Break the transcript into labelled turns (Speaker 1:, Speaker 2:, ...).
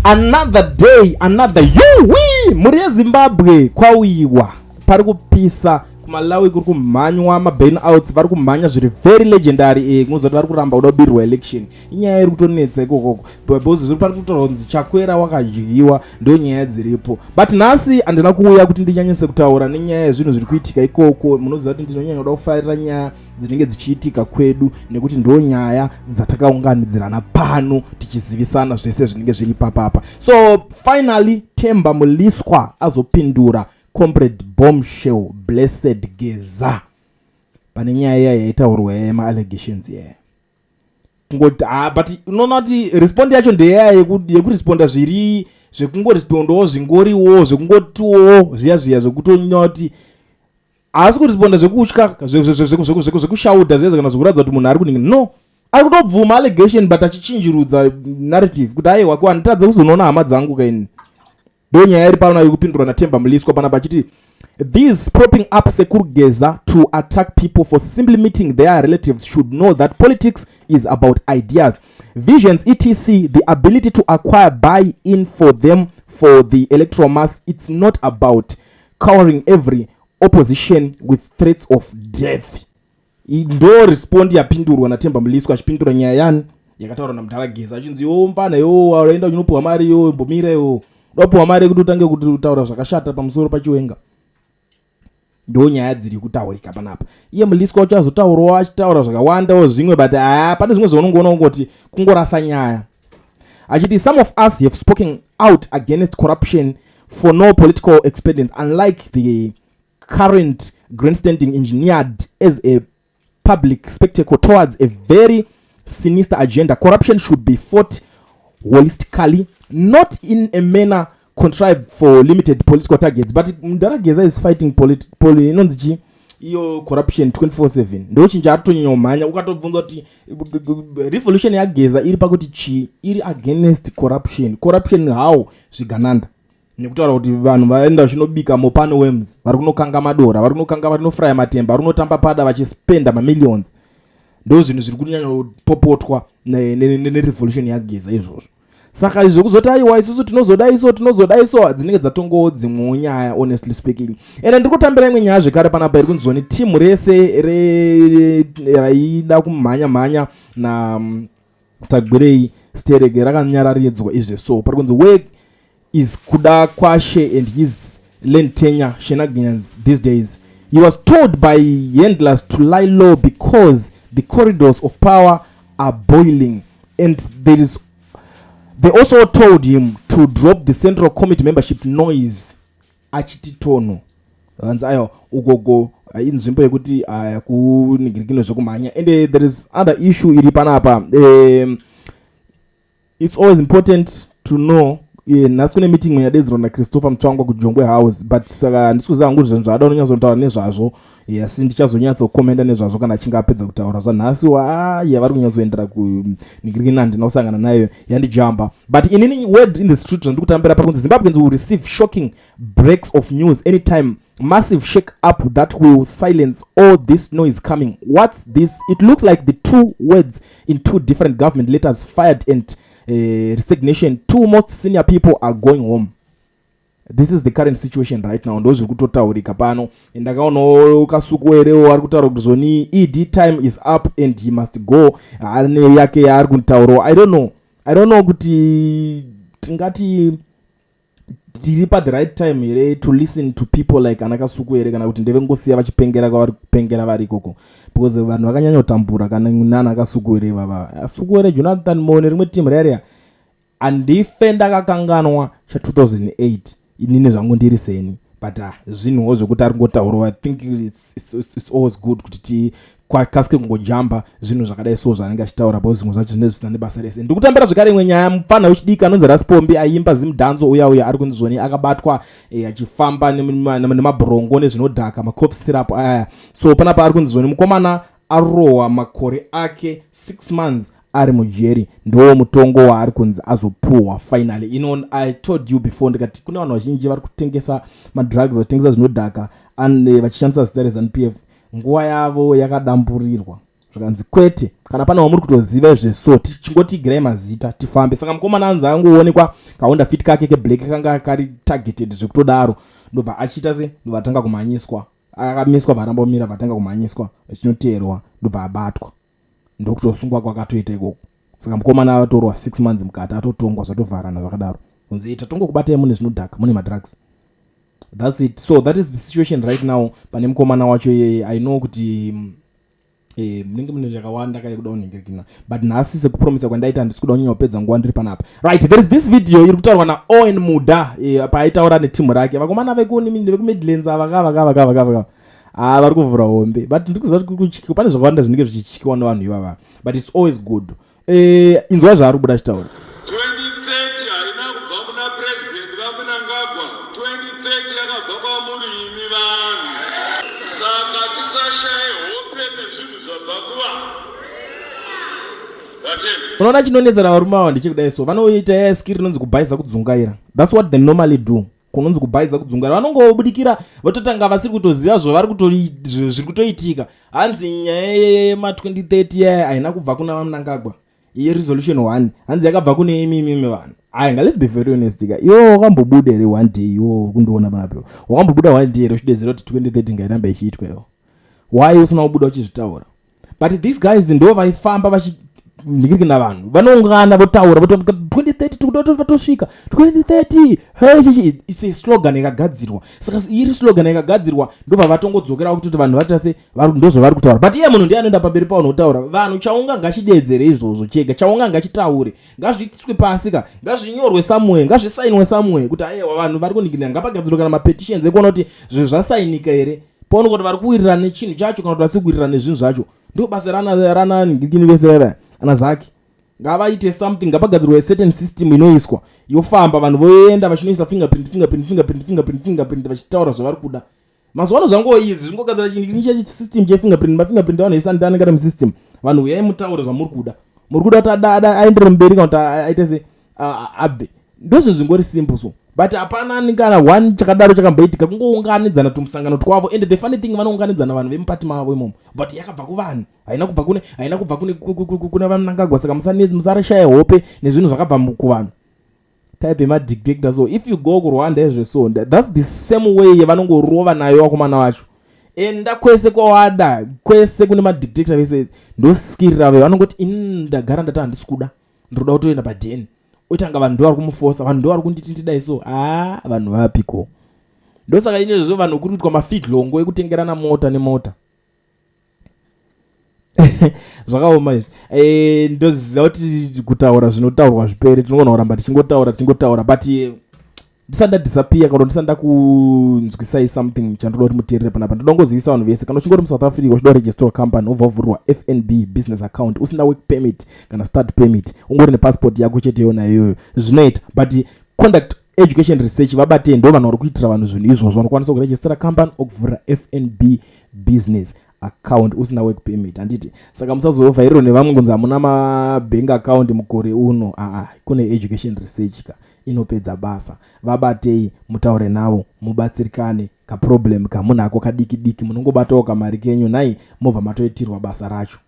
Speaker 1: Another day, another yuwi. Mhuri yeZimbabwe, kwauyiwa, pari kupisa. KuMalawi kuri kumhanywa maburnouts, vari kumhanya zviri very legendary. Kunoziva kuti vari kuramba kuda kubirirwa election. Inyaya iri kutonetsa ikokoko because zviri pari kutotaura kunzi Chakwera wakadyiwa. Ndo nyaya dziripo, but nhasi handina kuuya kuti ndinyanyise kutaura nenyaya yezvinhu zviri kuitika ikoko. Munoziva kuti ndinonyanya kuda kufarira nyaya dzinenge dzichiitika kwedu nekuti ndo nyaya dzatakaunganidzirana pano tichizivisana zvese zvinenge zviri papapa. So finally Temba Mliswa azopindura Comrade Bombshell Blessed Geza pane nyaya iya yaitaurwa yemaallegations yaya. Kungoti, ah, but unoona kuti respond yacho ndeya yekuresponda zviri zvekungorespondawo, zvingoriwo zvekungotiwo zviya zviya, zvekutoona kuti haasi kuresponda zvekutya, zvekushauda zviya kana zvekuratidza kuti munhu ari kuningi. No, ari kutobvuma allegation but achichinjirudza narrative kuti aiwa, ko handitadze kuzonoona hama dzangu kaini. Ndo nyaya iri pano iri kupindurwa naTemba Mliswa panapa achiti, "These propping up Sekuru Geza to attack people for simply meeting their relatives should know that politics is about ideas, visions, etc., the ability to acquire buy in for them, for the electoral mass. It's not about cowering every opposition with threats of death." Ndo respond yapindurwa naTemba Mliswa achipindura nyaya yani yakataurwa namudhara Geza, achinzi, "Yo mupana, yo waenda uchinopiwa mari, yo mbomira, yo udapiwa mari yekuti utange kutaura zvakashata pamusoro paChiwenga." Ndo nyaya dziri kutaurika panapa. Iye Mliswa wacho azotaurawo, achitaura zvakawandawo zvimwe, but haa, pane zvimwe zvaunongoona kungoti kungorasa nyaya, achiti, "Some of us have spoken out against corruption for no political expedience, unlike the current grandstanding engineered as a public spectacle towards a very sinister agenda. Corruption should be fought holistically, not in a manner contrived for limited political targets." But mudhara Geza is fighting inonzi chi iyo corruption 24/7. Ndo chinhu chaari kutonyanya kumhanya. Ukatobvunza kuti revolution yaGeza iri pakuti chii, iri against corruption. Corruption how? Zvigananda, nekutaura kuti vanhu vaenda vachinobika mopani worms, vari kunokanga madora, vari kunokanga, vari kunofraya matemba, vari kunotamba pada vachispenda mamillions. Ndo zvinhu zviri kunyanya kupopotwa nerevolution yaGeza izvozvo. Saka izvo kuzoti aiwa, isusu tinozodai so, tinozodai so, dzinenge dzatongowo dzimwewo nyaya, honestly speaking. Ende ndiri kutambira imwe nyaya zvekare panapa iri kunzi zvoni timu rese raida kumhanya mhanya naTagwirei sterege rakanyararidzwa izve. So pari kunzi, "Where is Kudakwashe and his land tenure shenanigans these days? He was told by handlers to lie low because the corridors of power are boiling, and there is they also told him to drop the central committee membership noise." Achiti tono vanzi aiwa, ugogo inzvimbo yekuti aya kunigirikino zvekumhanya. And there is other issue iri panapa. It's always important to know, nhasi kune meeting yadaidzirwa naChristopher Mutsvangwa kuJongwe House, but saka handisi kuziva hangu zvinhu zvaada unonyatsotaura nezvazvo, asi ndichazonyatsokomenda nezvazvo kana achinge apedza kutaura zvanhasi. Aya vari kunyatsoendera kunigirikini, handina kusangana nayo, yandijamba. But inini, word in the street zvandiri kutambira pari kunzi, "Zimbabweans will receive shocking breaks of news anytime. Massive shake up that will silence all this noise coming. What's this? It looks like the two words in two different government letters: fired and resignation. Two most senior people are going home. This is the current situation right now." Ndo zviri kutotaurika pano. Ndakaonawo Kasukuwerewo ari kutaura kuti zvoni ED time is up and he must go. Ane yake yaari kutaurawo. I don't know, I don't know kuti tingati tiri pa the right time here to listen to people like ana Kasukuwere, kana kuti ndevengosiya vachipengera kwavari kupengera vari ikoko, because vanhu vakanyanya kutambura kana nana Kasukuwere vava Kasukuwere, Jonathan Mone, rimwe timu rariya. Handife ndakakanganwa cha2008 inini zvangu ndiri seni, but zvinhuwo zvekuti ari kungotaurawo. I think it's always good kuti tikasike kungojamba zvinhu zvakadai so zvaanenge achitaura, because zvimwe zvacho zvinenge zvisina nebasa rese. Ndiri kutambira zvekare imwe nyaya. Mufana wechidiki anonzi Ras Pombi, aiimba Zimdancehall uya uya, ari kunzi zvoni akabatwa achifamba nemabrongo nezvinodhaka, macough syrup aya. So panapa ari kunzi zvoni mukomana arohwa makore ake 6 months ari mujeri. Ndo mutongo waari kunzi azopuhwa finally. I told you before, ndikati kune vanhu vazhinji vari kutengesa madrugs, vachitengesa zvinodhaka and vachishandisa zita reZANU PF. Nguva yavo yakadamburirwa. Zvikanzi kwete, kana pane wamuri kutoziva izveso, tichingotigirai mazita tifambe. Saka mukomana anzi angoonekwa kaHonda Fit kake keblack kanga kari targeted zvekutodaro, ndobva achiita se ndobva atanga kumhanyiswa. Akamiswa, varamba kumira, vatanga kumhanyiswa, achinoteerwa, ndobva abatwa, ndokutosungwa kwakatoita ikoko. Saka mukomana atorwa 6 months mukati, atotongwa, zvatovharana zvakadaro, kunzi tatongokubatai mune zvinodhaka, mune madrugs. That's it. So that is the situation right now pane mukomana wacho iyeye. I know kuti munenge mune zvakawanda kai kuda kunhingirikina, but nhasi sekupromisa kwandaita, handisi kuda kunyanya kupedza nguva ndiri panapa. Right, there is this video iri kutaurwa naOwen Muda paaitaura netimu rake, vakomana vekuMidlands ava kava kava kava kava ah, vari kuvhura hombe. But ndiri kuziva kuti pane zvakawanda zvinenge zvichityiwa nevanhu ivava, but it's always good. Inzwa zvaari kubuda achitaura.
Speaker 2: 2030 haina kubva kuna President vaMnangagwa. 2030 yakabva kwamuri imi vanhu. Saka tisashaye hope nezvinhu zvabva kuvanhu vatenda.
Speaker 1: Unoona, chinonetsera varume ava ndechekudai so, vanoita yaya skill rinonzi kubhaisa kudzungaira. That's what they normally do, kunonzi kubhaisa kudzungaira. Vanongobudikira vototanga vasiri kutoziva zvavari zviri kutoitika. Hanzi nyaya yema2030 yaya haina kubva kuna vaMnangagwa, iye resolution 1, hanzi yakabva kune imimimi vanhu. Aya nga, let's be very honest ka, iwo wakambobuda here one day, iwo kundiona panapo, wakambobuda one day here uchidedzera kuti 2030 ngairamba ichiitwa iwo? Why usina kubuda uchizvitaura? But these guys ndo vaifamba vachinhikirikina vanhu, vanoungana votaura, voti 2030 tikuda vatosvika 2030. Hey, chichi it's a slogan yakagadzirwa. Saka iri slogan yakagadzirwa, ndobva vatongodzokera kutoti vanhu vaita se ndo zvavari kutaura. But iye munhu ndiye anoenda pamberi pavanhu kutaura. Vanhu, chaunga ngachidedzere izvozvo chega, chaunga ngachitaure, ngazviiswe pasi ka, ngazvinyorwe somewhere, ngazvisainwe somewhere kuti aiwa, vanhu vari kunhingirira. Ngapagadzirwe kana mapetitions ekuona kuti zvinhu zvasainika here, paona kuti vari kuwirirana nechinhu chacho kana kuti vasiri kuwirirana nezvinhu zvacho. Ndo basa rana nhingirikini vese vaiva ana zaki. Ngavaite something, ngapagadzirwe certain system inoiswa, yofamba, vanhu voenda vachinoisa fingerprint, fingerprint, fingerprint, fingerprint, fingerprint, vachitaura zvavari kuda. Mazuva ano zvangoizi zvingogadzira chinhu system chefingerprint, mafingerprint vanoisa ndani kana musystem. Vanhu, uyai mutaure zvamuri kuda. Muri kuda kuti aendere mberi kana kuti aite se abve? Ndozvinhu zvingori simple so, but hapana kana one chakadaro chakamboitika. Kungounganidzana tumusangano twavo, and the funny thing, vanounganidzana vanhu vemupati mavo imomo, but yakabva kuvanhu, haina kubva kune haina kubva kune kuna vaMnangagwa. Saka musarashaya hope nezvinhu zvakabva kuvanhu, type yemadictator. So if you go kuRwanda ezve, so that's the same way yavanongorova nayo vakomana vacho. Enda kwese kwawada, kwese kune madictator vese, ndoskiri ravo. Vanongoti ini ndagara ndati handisi kuda, ndoda kutoenda padheni. Otanga vanhu ndo vari kumufosa, vanhu ndo vari kunditi ndidai. So haa, vanhu vapiko? Ndosaka inezvo vanhu kuri kuitwa mafidlongo ekutengerana mota nemota. Zvakaoma izvi. Ndoziva kuti kutaura zvinotaurwa zvipere, tinogona kuramba tichingotaura, tichingotaura, but ndisati ndadisappear kana ndisati ndakunzwisai something chandoda kuti muteerere panapa, ndoda kungozivisa vanhu vese, kana uchingori muSouth Africa uchida kuregister company, wobva wavhurirwa FNB business account, usina work permit kana study permit, ungori nepassport yako chete, yona iyoyo zvinoita. But contact Education Research, vabatei, ndo vanhu vari kuitira vanhu zvinhu izvozvo. Vanokwanisa kuregistera company, okuvhurira FNB business account usina work permit, handiti? Saka musazovhairiro nevamwe kunzi hamuna mabank account mukore uno. Aa, kune Education Research ka, inopedza basa. Vabatei, mutaure navo, mubatsirikane. Kaproblem kamunako kadiki diki, munongobatawo kamari kenyu nhai, mobva matoitirwa basa racho.